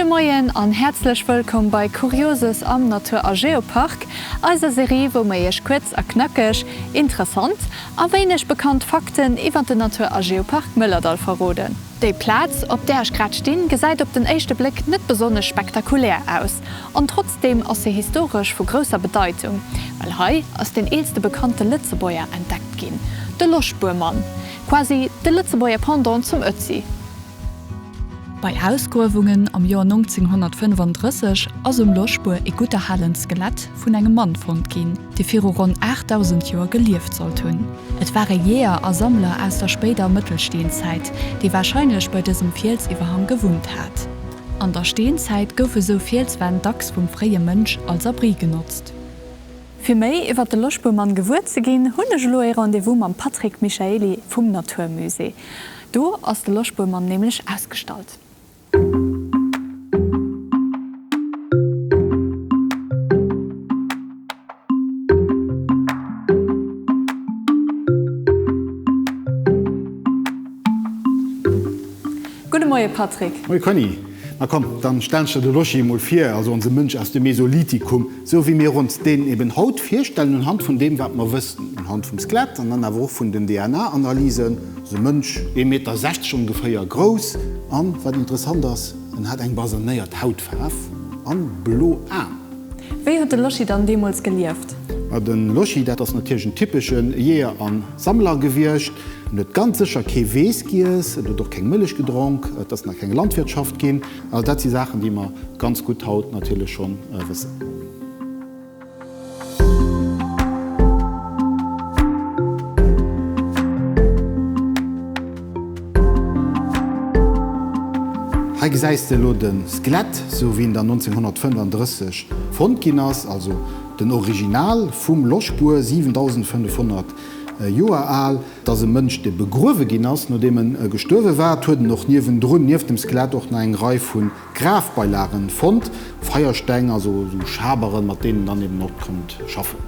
Moien an häerzlech wëllkomm bei Kurioses am Natur a Geopark, eiser Serie wou mer iech kuerz a knackeg, interessant a wéineg bekannt Fakten iwwer den Natur a Geopark Mëllerdall verroden. Déi Plaz, op där ech grad stinn, gesäit op den éischte Bléck net besonnesch spektakulär aus. An trotzdeem ass se historesch vu grousser Bedeitung, well hei ass deen eelste bekannte Lëtzebuerger entdeckt ginn, de Loschbuermann, quasi de Lëtzebuerger Pendant zum Ötzi. Bei Ausgruewungen am Joer 1935 ass um Loschbuer ee gutt erhalent Skelett vun engem Mann fonnt ginn, dee viru ronn 8.000 Joer gelieft sollt hunn. Et war e Jeeër a Sammler aus der spéider Mëttelsteenzäit, dee warscheinlech bei dësem Fielsiwwerhang gewunnt hat. An der Steenzäit goufe sou Fielswänn dacks vum fréie Mënsch als Abri genotzt. Fir méi iwwer de Loschbuermann gewuer ze ginn, hunn ech elo ee Rendez-vous mam Patrick Michaely vum Natur Musée. Do ass de Loschbuermann nämlech ausgestallt. Gudde Moie Patrick. Moie Conny. Ma komm, dann stellen ech der de Loschi emol vir, also onse Mënsch aus dem Mesolithikum, sou wéi mir ons deen eben haut virstellen, unhand vun deem wat mer wëssen, unhand vum Skelett an dann awer och vun den DNA-Analysen. Esou e Mënsch, ee Meter 60 ongeféier grouss an, wat interessant ass, en hat eng basanéiert Hautfaarf an blo Aen. Wéi huet de Loschi dann deemools gelieft? Ma de Loschi, dat ass natierlech en typesche Jeeër a Sammler gewiescht. En huet ganz sécher kee Weess giess, en huet och keng Mëllech gedronk, et ass nach keng Landwirtschaft ginn. Also dat si Saachen, déi mer ganz gutt haut natierlech schonn wëssen. Hei gesäis de elo de Skelett, sou wéi en dann 1935 fonnt ginn ass, also den Original vum Loschbuer, 7500 Joer al. Et ass e Mënsch, dee begruewe ginn ass, nodeem en gestuerwe war. Et huet en och niewendrun, nieft dem Skelett, och nach eng Rei vu Grafbeilagen fonnt, Feiersteng, also esou Schaberen, mat deenen en dann eben och konnt schaffen.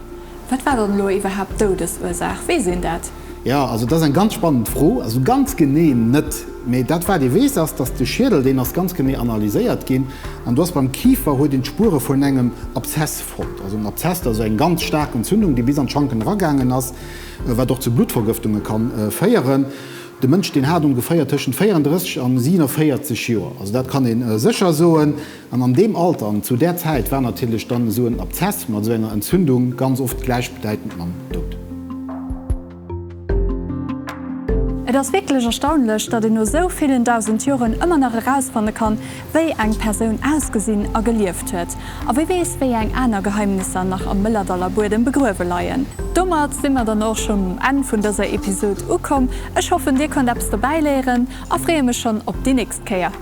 Wat war dann elo iwwerhaapt d'Doudesursaach? Weess een dat? Jo, also dat ass eng ganz spannend Fro. Also ganz genee net. Mee dat wat ee weess ass, datt de Schiedel, deen ass ganz genee analyséiert ginn an do ass beim Kifer huet een d'Spuere vun engem Abszess fonnt. Also en Abszess, dat ass eng ganz staark Entzündung, déi bis an d'Schanken eragaangen ass, wat och zu Bluttvergëftunge kann féieren. De Mënsch, deen hat ongeféier tëschent 34 an 47 Joer. Also dat kann ee sécher soen. An an deem Alter an zu där Zäit war natierlech dann esou en Abszess mat esou enger Entzündung ganz oft gläichbedeitend mam Doud. Et ass wierklech erstaunlech, datt een no esou villen dausend Joren ëmmer nach erausfanne kann, wéi eng Persoun ausgesinn a gelieft huet. A wie weess, wéi eng aner Geheimnisser nach am Mëllerdaller Buedem begruewe leien. Domat si mer dann och schonn um Enn vun dëser Episod ukomm. Ech hoffen, dir konnt eppes dobäi léieren a freeë mech schonn op déi nächst Kéier.